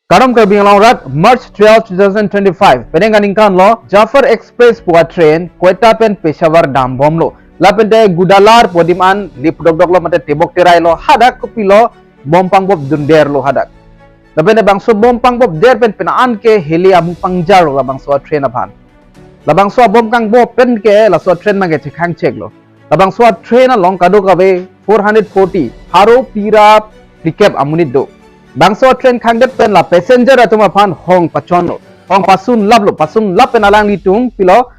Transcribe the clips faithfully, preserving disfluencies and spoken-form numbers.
Kardom Karbi Anglong arat, March twelve, two thousand twenty-five. Penang aningkan lo, Jafar Express pu a train, Quetta pen Peshawar dambomlo. Lapen te Gudalar pu adim an lipdokdok lo mate tebok terai lo, hadak kopilo bom pangbop dunderlo hadak. Lapen te bangso bom pangbop der pen penang ke heli amu pangjarlo labangso a train aphan. Labangso a bom pangbop pen ke laso a train abang ke chekhang cheklo. Labangso a train along kadokave four hundred forty, haro phli ra phlikep amonit do. Bangso a train khangdet pen la passenger atum aphan hong pachonlo. Hong pasun laplo, pasun lap pen alanglitum pilo,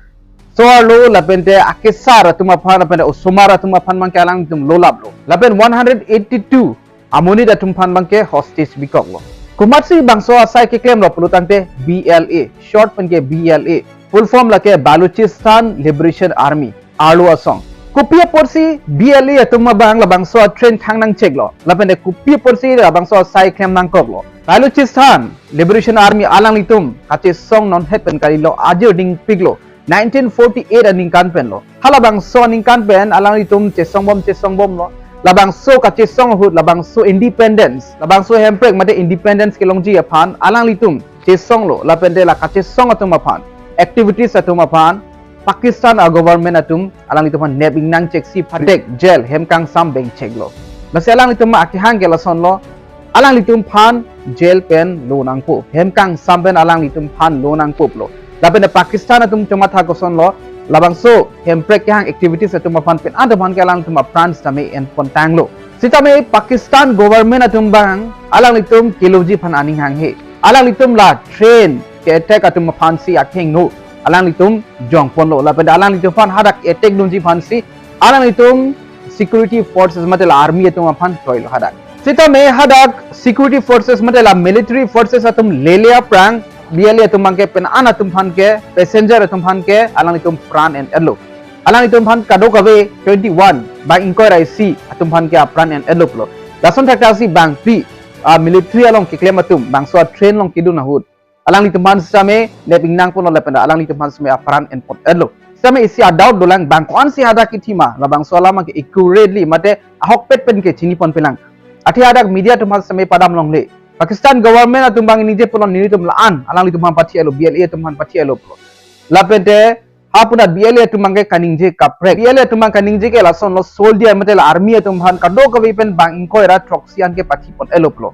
so-arlo lapen te akesar atum aphan, lapen te osomar atum aphan abang ke alanglitum lolaplo. Lapen one hundred eighty-two amonit atum aphan abang ke hostage bikoklo. Komatsi bangso asai keklemlo pulo tangte B L A, short pen ke B L A, full form lake Balochistan Liberation Army, arlo asong. Kopi apotsi B L A atum abang labangso a train khang nangcheklo, lapen te kopi apotsi labangso asai klem nangkoklo. Balochistan Liberation Army alanglitum kachesong nonhet pen kalilo, ajir dingpiklo, nineteen forty-eight aningkan pen lo. Halabangso aningkan pen alanglitum chesongbom chesongbomlo. Labangso kachesong ahut, labangso independence, labangso hemprek mate independence kelongji aphan alanglitum chesonglo, lapen te la kachesong atum aphan, activities atum aphan Pakistan a government atum alanglitum aphan nep ingnang cheksi, phatek, jail, hem kangsam bengcheklo. Lasi alanglitum akehang ke lasonlo, alanglitum aphan jail pen lo nangpo, hem kangsam pen alanglitum aphan lo nangpo pulo. Lapen te Pakistan atum chomatha kosonlo, labangso hemprek kehang activities atum aphan pen atum aphan ke alanglitum apran sitame enpon tanglo. Sitame Pakistan government atum abang alanglitum keloji aphan aning hanghe. Alanglitum la train ke-attack atum aphansi akhengno alanglitum jongponlo, lapen te alanglitum aphan hadak attack dunji aphansi alanglitum security forces mate la army atum aphan toilo hadak. Sitame hadak security forces mate la military forces atum lele aphrang B L A atum abang ke penang atum aphan ke, passenger atum aphan ke alanglitum pran en-etlo. Alanglitum aphan kadokave twenty-one bang ingkoi ra isi atum aphan ke apran en-etlo pulo. Lason thakthaksi bangphli a military along keklem atum bangso a train along kedun ahut alanglitum aphan sitame nep ingnangponlo, lapen te alanglitum aphan sitame apran enpon-etlo. Sitame isi a doubt dolang, bang ko-ansi hadak kethi ma, labangso alam ke accurately mate ahokpet pen ke chiniponpelang. Athe hadak media atum aphan sitame padam longle. Pakistan government atum abang ningjeponlo, nelitum la-an alanglitum aphan pathi-etlo, B L A atum aphan pathi-etlo pulo. Lapen te hapunat B L A atum abang ke kaningje kaprek. B L A atum abang kaningje ke lasonlo, soldier mate la army atum aphan kadokave pen bang ingkoi ra throksi an ke pathipon-etlo pulo.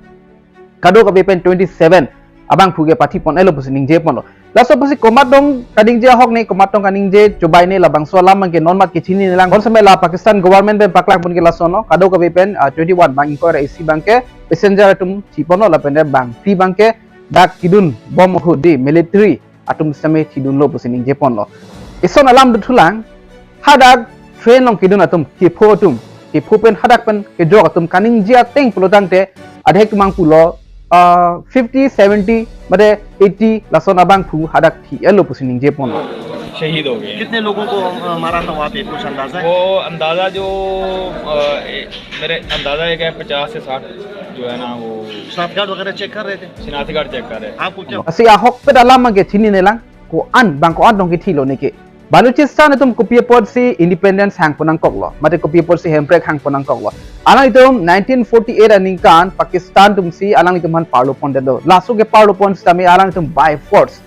Kadokave pen twenty-seven abangphu ke pathipon-etlo pusi ningjeponlo. Laso pusi komat tong kaningje ahok ne, komat tong kaningje chobai ne, labangso alam abang ke non mat kechininelang. Bonsitame la Pakistan government pen paklangpon ke lasonlo, kadokave pen, ah, twenty-one bang ingkoi ra isi abang ke passenger atum thiponlo, lapen te bangphli abang ke dak kedunbom ahut di military atum sitame thidunlo pusi ningjeponlo. Ison alam dothulang, hadak train along kedun atum, kepho atum, kepho pen hadak pen kejok atum kaningje ateng pulo tangte adhek tumang pulo, ah, fifty, seventy mate eighty lason abangphu hadak thi-etlo pusi ningjeponlo. शहीद हो गए हैं। कितने लोगों को, अ, मारा था वहाँ पे, कुछ अंदाजा है? वो अंदाजा जो, अ, ए, मेरे अंदाजा है कि पचास से साठ जो है ना, वो शनाख्त कार्ड वगैरह चेक कर रहे थे? शनाख्त कार्ड चेक कर रहे थे। आपको क्या Lasi ahokpet alam abang ke chininelang, ko-an, bang ko-an tong kethilo neke. Balochistan atum kopi apotsi independence hangpon nangkoklo, mate kopi apotsi hemprek hangpon nangkoklo. Alanglitum nineteen forty-eight aningkan Pakistan atumsi alanglitum aphan parlopondetlo. Laso keparlopon sitame alanglitum by force,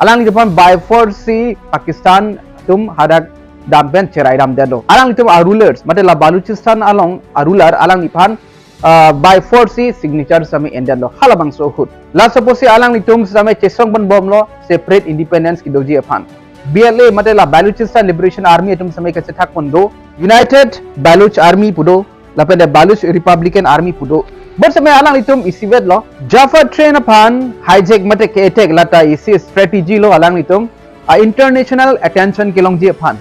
alanglitum aphan by force si Pakistan atum hadak dam pen cherai damdetlo. Alanglitum a rulers, mate la Balochistan along a ruler alangliphan, ah, by force si signature sitame endetlo halabangso ahut. Laso pusi alanglitum sitame chesongponbomlo separate independence kedoji aphan. B L A mate la Balochistan Liberation Army atum sitame kachethakpon do, United Baloch Army pu do, lapen te Baloch Republican Army pu do. Bonsitame alanglitum isivetlo, Jaffa train aphan hijack mate ke-attack lata isi strategy lo alanglitum a international attention kelongji aphan.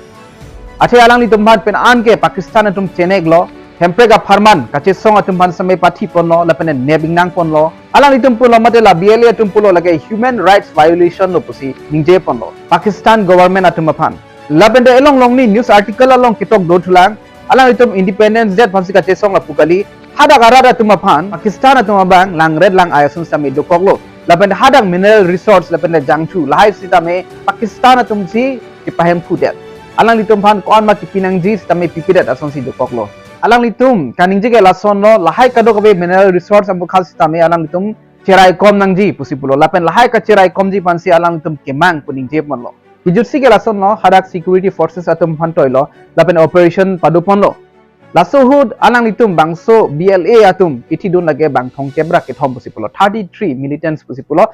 Athe alanglitum aphan pen an ke Pakistan atum cheneklo, hemprek apharman kachesong atum aphan sitame pathiponlo, lapen te nep ingnangponlo. Alanglitum pulo mate la B L A atum pulo lake human rights violation lo pusi ningjeponlo Pakistan government atum aphan. Lapen te elong longni news article along ketok dothulang, alanglitum Independence Day aphansi kachesong lapu kali, hadak arat atum aphan Pakistan atum abang langret lang-ai ason sitame dokoklo. Lapen hadak mineral resource lapen jangthu lahai sitame Pakistan atumsi kepahemphudet. Alanglitum aphan ko-an ma kipi nangji sitame pipedet asonsi dokoklo. Alanglitum kaningje ke lasonlo, lahai kadokave mineral resource apukhal sitame alanglitum cheraikom nangji pusi pulo. Lapen lahai kacheraikomji aphansi alanglitum kemang pu ningje ponlo. Kejutsi ke lasonlo, hadak security forces atum aphan toilo, lapen operation padoponlo. Laso ahut alanglitum bangso B L A atum kithidun lake bang thomkep ra kethom pusi pulo, thirty-three militants pusi pulo.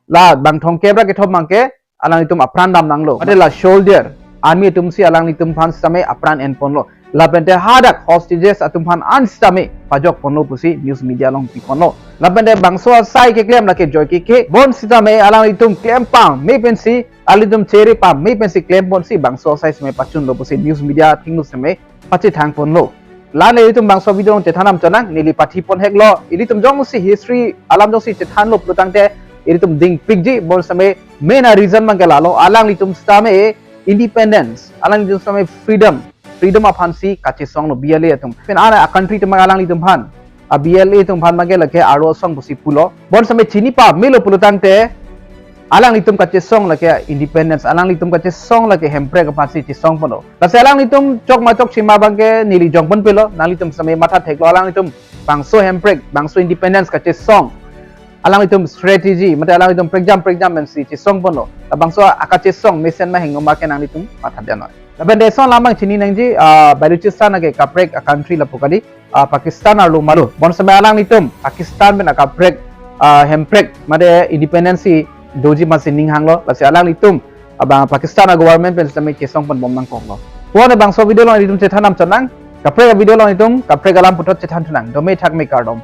La bang thomkep ra kethom abangke alanglitum apran damnanglo. Mate la soldier, army atumsi alanglitum aphan sitame apran enponlo. Lapente hadak hostages atum aphan an sitame pajokponlo pusi news media along piponlo. Lapente bangso asai keklem lake Joy K K, bonsitame alanglitum klem pame pensi, alanglitum chere pame pensi klemponsi bangso asai sitame pachunlo pusi news media athengno sitame pachethangponlo. La-an ilitum bangso video along chethan damchotnang, neli pathipon heklo. Ilitum jongsi history alam jongsi chethanlo pulotangte ilitum dingpikji, bonsitame main a reason abangke lalo, alanglitum sitame independence, alanglitum sitame freedom, freedom aphansi kachesonglo B L A atum. Pen ana a country atum alanglitum aphan, a B L A atum aphan abangke lake arlo asong pusi pulo. Bonsitame chini pamelo pulotangte alanglitum kachesong lake independence, alanglitum kachesong lake hemprek aphansi chesongponlo. Lasi alanglitum chokma chokchima abangke neli jongponpelo, nanglitum sitame matha theklo, alanglitum bangso hemprek, bangso independence kachesong, alanglitum strategy, mate alanglitum prekjam prekjam pensi chesongponlo. La bangso akachesong mesen ma hingno ma ke nanglitum matha dia noi. Lapen lason alam abang chini nangji, ah, Balochistan lake kaprek a country lapu kali, ah, Pakistan arlo ma lo. Bonsitame alanglitum Pakistan pen akaprek, ah, hemprek mate independence si doji aphansi ning hanglo. Lasi alanglitum abang Pakistan a government pen sitame chesongponbom nangkoklo. Pon bangso video along ilitum chethan damchotnang. Kaprek a video along ilitum kaprek alam puthot chethan thunang. Dome thakme kardom.